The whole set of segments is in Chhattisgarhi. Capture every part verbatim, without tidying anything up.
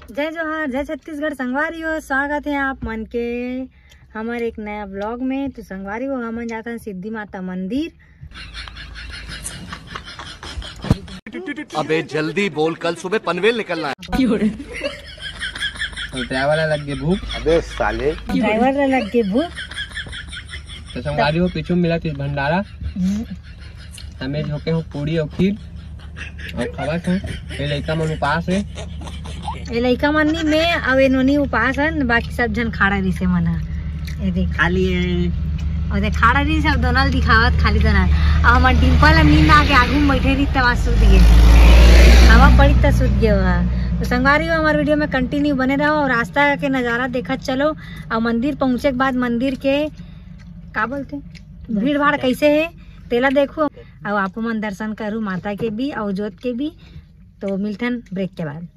जय जोहार, जय छत्तीसगढ़ संगवारी हो, स्वागत है आप मन के हमर एक नया ब्लॉग में। तो संगवारी हो, हमन जाथन सिद्धि माता मंदिर। अबे जल्दी बोल, कल सुबह पनवेल निकलना है। तो ड्राइवर ला लग गए भूख। अबे साले। ड्राइवर ला लग गए भूख। तो संगवारी हो, पीछू मिला थी भंडारा। हमें झोंके हो पूड़ी और खीर और खावत हो। ये लइका मन उपास है। ये लइका मन नी, मैं अउ ए नोनी उपास हन, बाकी सब झन खाड़ा रिसे मन ह। ये देख, खा लिए। और देख खाड़ा रिसे, सब दोनों दिखावत खाली दोनों। अब हमार डिम्पल अब नींद आके आगू में बैठे रही, तब आज सुत गए। हवा पड़ी तब सुत गए हुआ। तो संगवारी हो, हमारे वीडियो में कंटिन्यू बने रहो और रास्ता के नज़ारा देखत चलो। और मंदिर पहुँचे के बाद मंदिर के का बोलते हैं, भीड़ भाड़ कैसे है, तेला देखो। और आप मन दर्शन करू माता के भी और जोत के भी। तो मिलथन ब्रेक के बाद।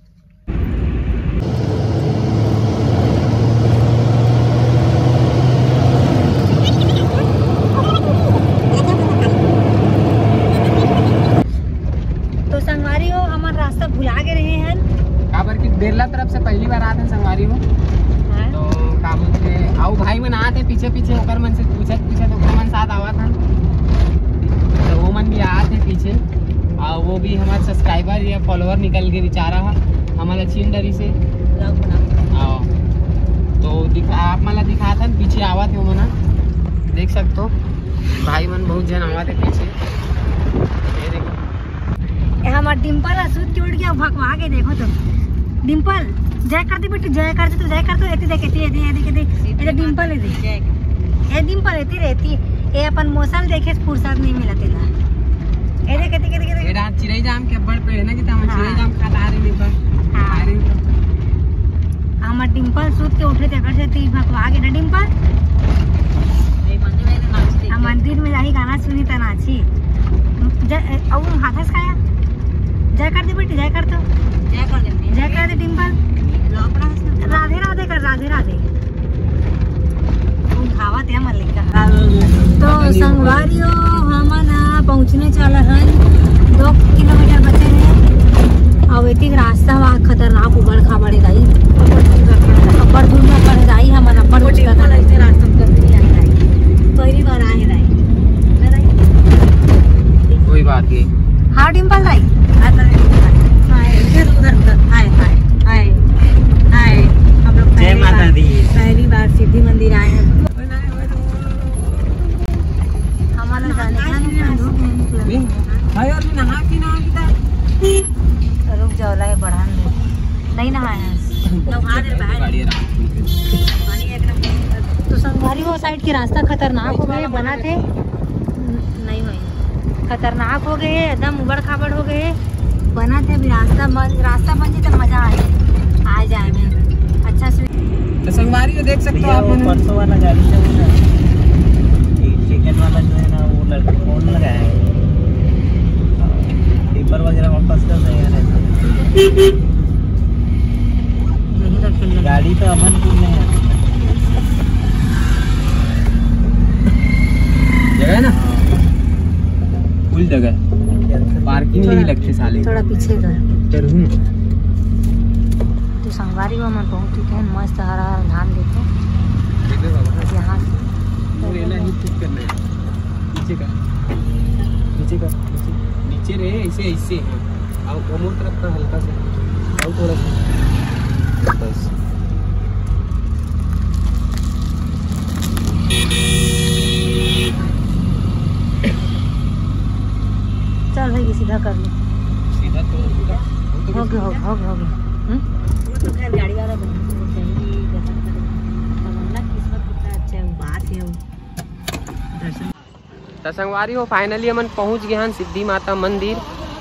तो संगवारी हो, हमन रास्ता भुला गे रहे हन। काबर कि बेरला तरफ से पहली बार आते हैं संगवारी हो। हाँ। तो का बोलते हैं, आओ भाई मन आते पीछे पीछे, ओकर मन से पूछत पूछत ओकर मन साथ आवा था। तो वो मन भी आते पीछे, और वो भी हमारे सब्सक्राइबर या फॉलोअर निकल के बेचारा है, हमारा छीन डरी से। आओ। तो दिखा, आप मन ला दिखात हन, पीछे आवत हे ओमन ह। देख सकते हो, भाई मन बहुत झन आवत हे पीछे। ये देखो। ए, हमार डिम्पल ह, सुत के उठ गया, भकवा के देखो तो। डिम्पल, जय कर दे बेटी, जय कर दे, तू जय कर तो, एती देख, एती, एती, एती, एती, एती डिम्पल है, ए डिम्पल, एती रहती, ए अपन मौसम देखे से फुर्सत नहीं मिला तेला। ए देख, एती, एती, एती, ये रात चिरई जाम के बड़ पेड़ है ना, कि तमन हाँ। चिरई जाम खाता आ रही नहीं पर हाँ। आ रही तो। हमार डिम्पल सुत के उठे, तेकर से ती भकवा के ना डिम्पल। आ मंदिर में जाही, गाना सुनी त नाची। जय, अउ हाथस काया? जय कर दे बेटी, जय कर तो। जय कर दे। जय कर दे डिम्पल। राधे राधे कर, राधे राधे। उठावत है मल्लिका। तो संगवारी हो, हमन ह पहुँचने चाला हन, दो किलोमीटर बचे हैं। अब एतिक रास्ता वहाँ खतरनाक उबड़ खाबड़ है दाई, अब्बड़ धुंधला पड़े दाई, हमन अब्बड़ मुश्किल है। पहली बार आए दाई। कोई बात नहीं। हाँ डिम्पल दाई। हाय, हाय, हाय, हाय। हम लोग जय पहली माता बार, दी। पहली बार सिद्धि मंदिर आए हैं। हमन जाने का नहीं, धूप नहीं निकले। भाई और नहा की ना होता। रुक जाओ, ला बढ़ान दे। नहीं नहाए हैं। नहा दे भाई। तो संगवारी हो, साइड के रास्ता खतरनाक हो गए, बना थे नहीं हुई, खतरनाक हो गए, एकदम उबड़ खाबड़ हो गए, बना थे। अभी रास्ता बन, रास्ता बन जाए तो मजा आ जाए, आ जाए में अच्छा से। तो संगवारी हो, देख सकते हो आप मन। परसों वाला गाड़ी से वो है, चिकन वाला जो है ना, वो लड़के फोन लगाया है, पेपर वगैरह वापस कर देगा। यही रखे ले। गाड़ी तो अमनपुर में है। जगह है ना, फुल जगह। पार्किंग नहीं रखे साले। थोड़ा पीछे कर। चलूँ। तो संगवारी हो, हमन पहुँच चुके हैं। मस्त हरा हरा धान देखो। देखो बाबा। यहाँ से और ये ना ही ठीक करना है। नीचे का। नीचे का। नीचे। नीचे रहे, ऐसे, ऐसे। हाँ। और कमर तरफ का हल्का सा। और थोड़ा सा। बस। चल भाई, सीधा कर लो। सीधा तो होगा। हो गया, हो गया, हो गया, हो गया। हम्म? वो तो खैर गाड़ी वाला बहुत सही, जैसा तमन्ना किस्मत कितना अच्छा है, वो बात है वो। दर्शन त संगवारी हो, फाइनली हमन पहुंच गए हन सिद्धि माता मंदिर।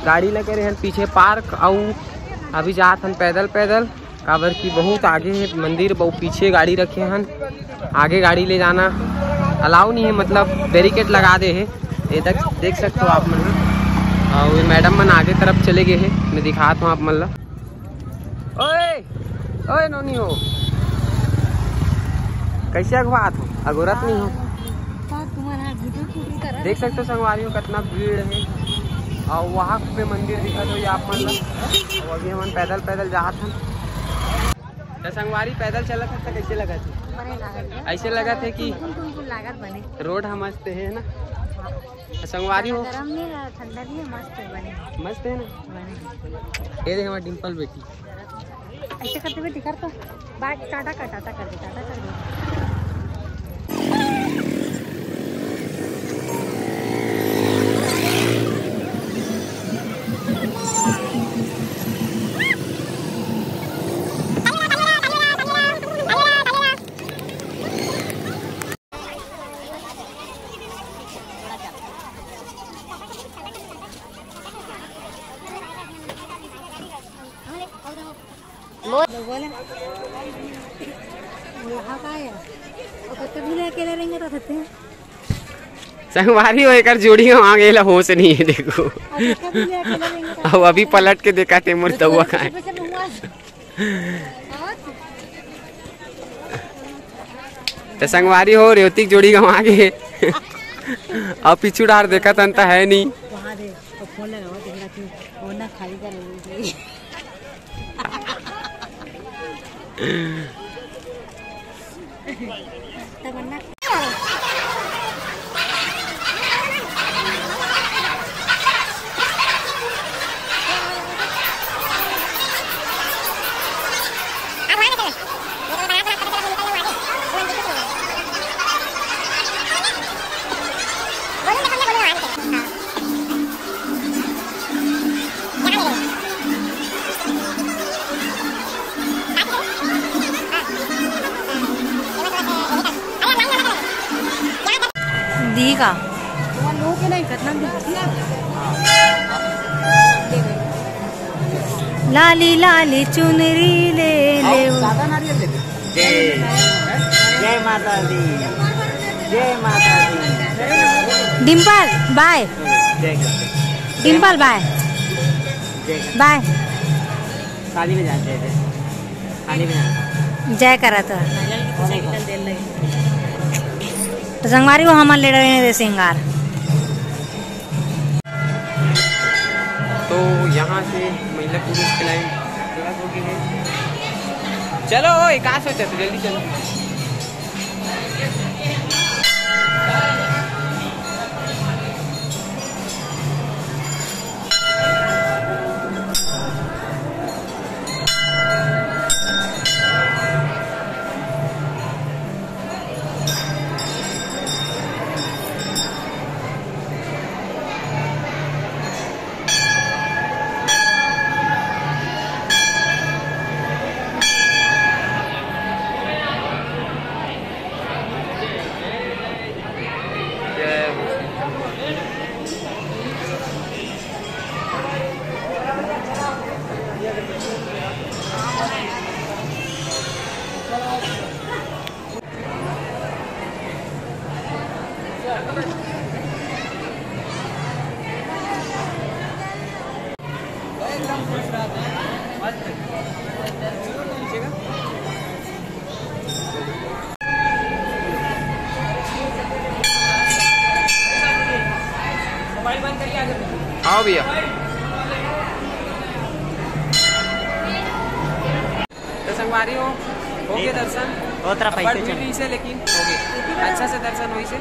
गाड़ी लगे रहे हन पीछे पार्क, अउ अभी जात हन पैदल पैदल, काबर कि बहुत आगे है मंदिर, बहुत पीछे गाड़ी रखे हन। आगे गाड़ी ले जाना अलाउ नहीं है, मतलब बैरिकेड लगा दे है। ये तक देख सकते हो आप मन। और ये मैडम मन आगे तरफ चले गए हैं, मैं दिखाता हूँ आप मन ला। ओए, ओए नोनी हो, कैसे अगुवात हो? अगोरत नहीं हो। देख सकते हो संगवारी हो, कितना भीड़ है। और वहाँ पे मंदिर दिखा दो ये आप मन ला। और अभी हमन पैदल पैदल जात हन। त संगवारी, पैदल चलत हस त कइसे लगत हे? बने लागत हे। अइसे लगत हे कि कुन कुन कुन लागत बने। रोड ह मस्त हे ना। त संगवारी हो, गरम नहीं हे, ठंडा नहीं हे, मस्त हे, बने। मस्त हे ना। बने। ये देख हमार डिम्पल बेटी। अइसे कर दे बेटी, कर तो। बाय, टाटा कर, टाटा कर दे, टाटा कर दे। संगवारी हो, एकर जोड़ी गंवा गे, एला होश नहीं हे, देखो। अब अभी पलट के देखत हे मोर दउआ कहाँ हे। त संगवारी हो, रेवती के जोड़ी गंवा गे। अब पीछू डार देखत हन त हे नहीं। वहाँ दे, तो फोन लगा, वो देखना कि वो ना खाली कर रही है। तमन्ना। दी का? लाली लाली चुनरी ले ले। जय, जय माता दी, जय माता दी। डिम्पल, बाय। जय। डिम्पल, बाय। जय। बाय। शादी में जाते हैं। जय करा तो। तो संगवारी हो, हमन ले रहे हैं सिंगार। तो यहाँ से महिला पुरुष के लाइन अलग हो गई है। चलो, ओए, कहाँ सोचा तू? जल्दी चलो। आओ भैया। तो संगवारी हो, हो गए दर्शन। बहुत तरह अब पैसे भीड़ चले। रही से, लेकिन हो गए, अच्छा से दर्शन हुई से।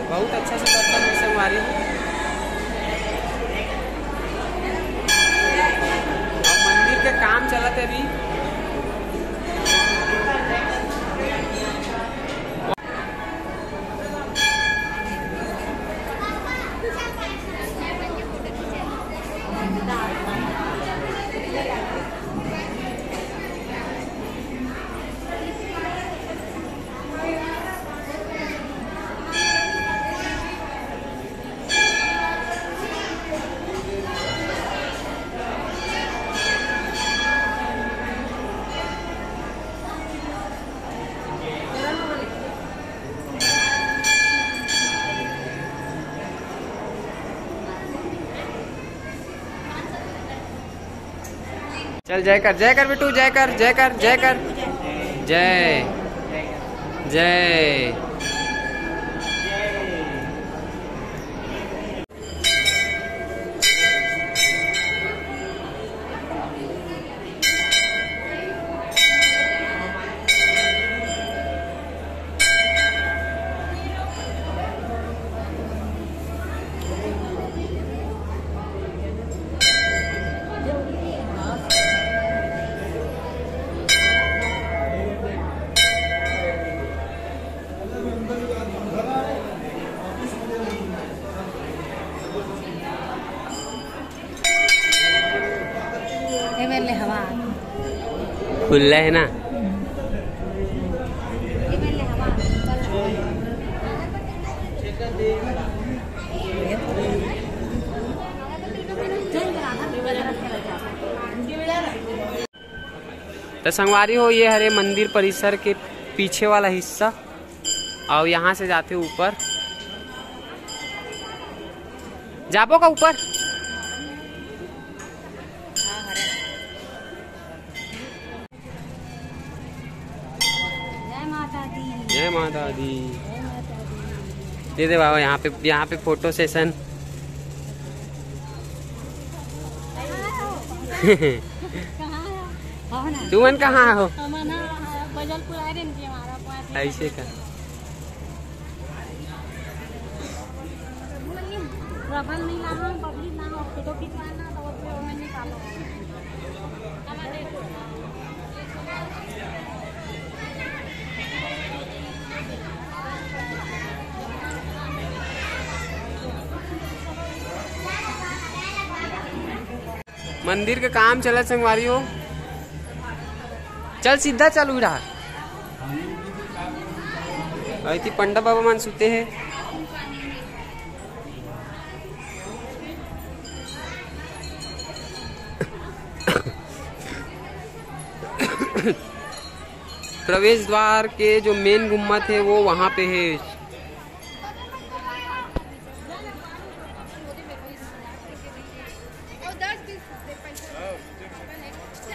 बहुत अच्छा से दर्शन हुई संगवारी हो। अब मंदिर के काम चलत हे अभी। चल जय कर, जय कर बिट्टू, जय कर, जय कर, जय कर। जय। जय। खुल्ला है ना। तो संगवारी हो, ये हरे मंदिर परिसर के पीछे वाला हिस्सा, और यहाँ से जाते ऊपर। जाबो का ऊपर? जय माता दी। जय माता दी। दे दे बाबा, यहाँ पे, यहाँ पे फोटो सेशन। तुमन कहाँ हो? ऐसे का? मंदिर के काम चलत संगवारी हो। चल सीधा चल उड़ा। अइती पंडा बाबा मन सुते हे। प्रवेश द्वार के जो मेन गुम्मत है वो वहाँ पे है।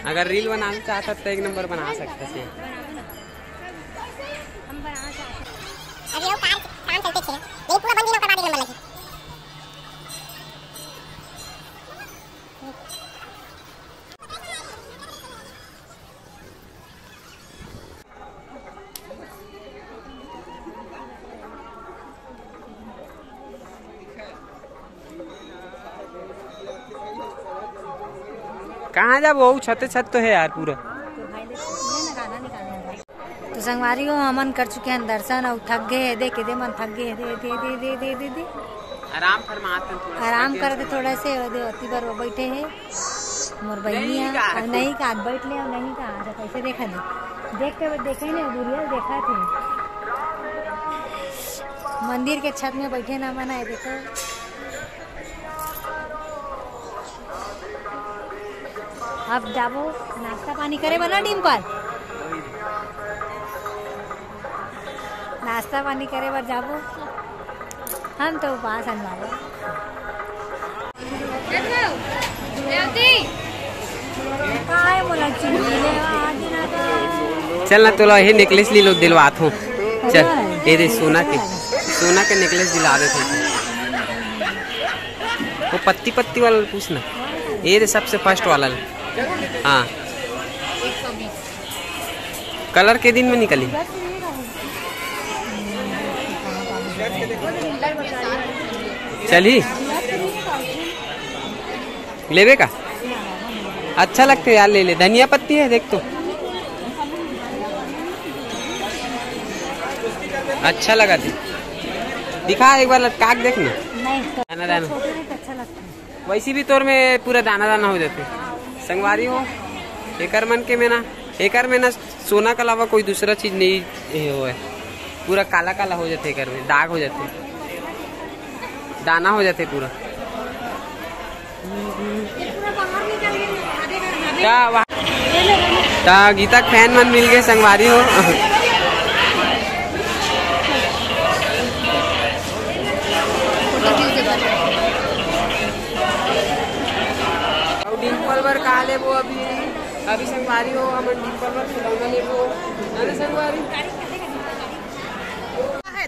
अगर रील बनाना चाहता तो एक नंबर बना सकता है। अभी वो काम काम चलते थे, लेकिन पूरा बन गया, ओकर बाद एक नंबर लगी। कहाँ जाबो? वो छते छत तो है यार पूरा। तो संगवारी हो, हमन कर चुके हैं दर्शन और थक गए हैं। देख दे मन थक गए हैं। दे, दे, दे, दे, दे, दे, दे। आराम फरमात हैं थोड़ा सा, आराम कर दे थोड़ा से। वो दे, अति बार वो बैठे हैं। मोर बहिनिया, नहीं का। अब नहीं का, बैठ ले, अब नहीं का, तो कैसे देखा दे? देख के देखे ना, बुढ़िया देखा थे। मंदिर के छत में बैठे ना मना है, देखो। अब जाबो नाश्ता पानी करे बर ना डिम्पल, नाश्ता पानी करे बर जाबो। हम तो उपास हन बाबा। काय मोला चुन्नी लेवा देना का? चल ना, तोला ये नेकलेस ले लो, दिलवात हूँ। चल, ये दे सोना के, सोना के नेकलेस दिला देते हैं। वो पत्ती पत्ती वाला पूछना, ये दे सबसे फर्स्ट वाला ले। हाँ, कलर के दिन में निकली। चली लेबे का? अच्छा लगते यार, ले ले। धनिया पत्ती है देख तो, अच्छा लगा थे। दिखा एक बार लटका के देख ना। नहीं, दाना दाना। छोटे में तो अच्छा लगता है। वैसे भी तोर में पूरा दाना दाना हो जाते। संगवारी हो, एकर मन के में ना, एकर में ना सोना के अलावा कोई दूसरा चीज नहीं ये होए, पूरा काला काला हो जाते एकर में, दाग हो जाते, दाना हो जाते पूरा। क्या वा-, ता गीता के फैन मन मिल गए संगवारी हो। अउ डिम्पल बर का लेबो अभी? अभी संगवारी हो, हमन डिम्पल बर खिलौना लेबो। अरे संगवारी।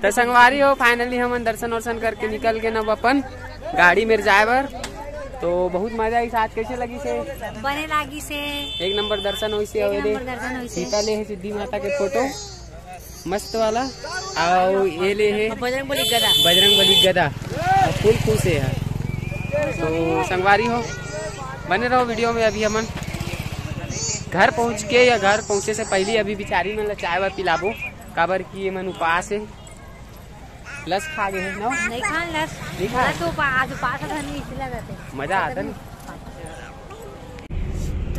तो संगवारी हो, finally हमन दर्शन वर्शन करके निकल के अब अपन गाड़ी में जाए बर। तो बहुत मजा आई आज, कैसे लगी से? बने लागी से। एक नंबर दर्शन होई से। एक अउ दे नंबर दर्शन होई से। सीता ले है सिद्धि माता के फोटो। मस्त वाला। अउ ये ले हे बजरंग बली गदा। बजरंग बली गदा। अउ फुल खुश हे यार। तो संगवारी हो, बने रहो वीडियो में। अभी हमन घर पहुंच के या घर पहुंचे से पहले अभी बिचारी मन ला चाय वाय पिलाबो, काबर कि ये मन उपास हे। लस खा गए हे ना? नहीं खान लस। नहीं खान? लस तो पा-, आज उपास था, नहीं इसलिए रहते। मजा आता ना। तो